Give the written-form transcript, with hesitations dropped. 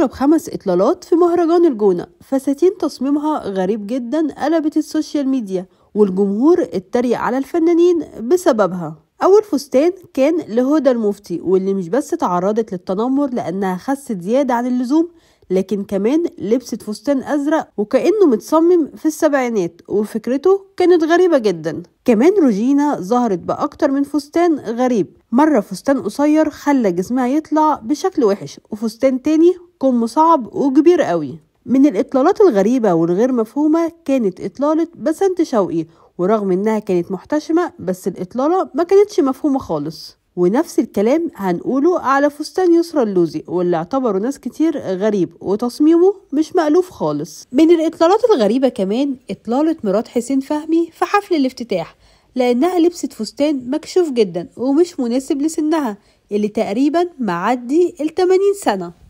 أغرب 5 إطلالات في مهرجان الجونة، فساتين تصميمها غريب جدا قلبت ال social media والجمهور اتريق على الفنانين بسببها. أول فستان كان لهدى المفتي، واللي مش بس تعرضت للتنمر لأنها خست زيادة عن اللزوم، لكن كمان لبست فستان أزرق وكأنه متصمم في السبعينات وفكرته كانت غريبة جدا. كمان روجينا ظهرت بأكتر من فستان غريب، مرة فستان قصير خلى جسمها يطلع بشكل وحش، وفستان تاني كم صعب وكبير قوي. من الإطلالات الغريبة والغير مفهومة كانت إطلالة بسنت شوقي، ورغم إنها كانت محتشمة بس الإطلالة ما كانتش مفهومة خالص. ونفس الكلام هنقوله على فستان يسرا اللوزي، واللي اعتبره ناس كتير غريب وتصميمه مش مألوف خالص. من الإطلالات الغريبة كمان إطلالة مرات حسين فهمي في حفل الافتتاح، لأنها لبست فستان مكشوف جدا ومش مناسب لسنها اللي تقريبا معدي ال 80 سنة.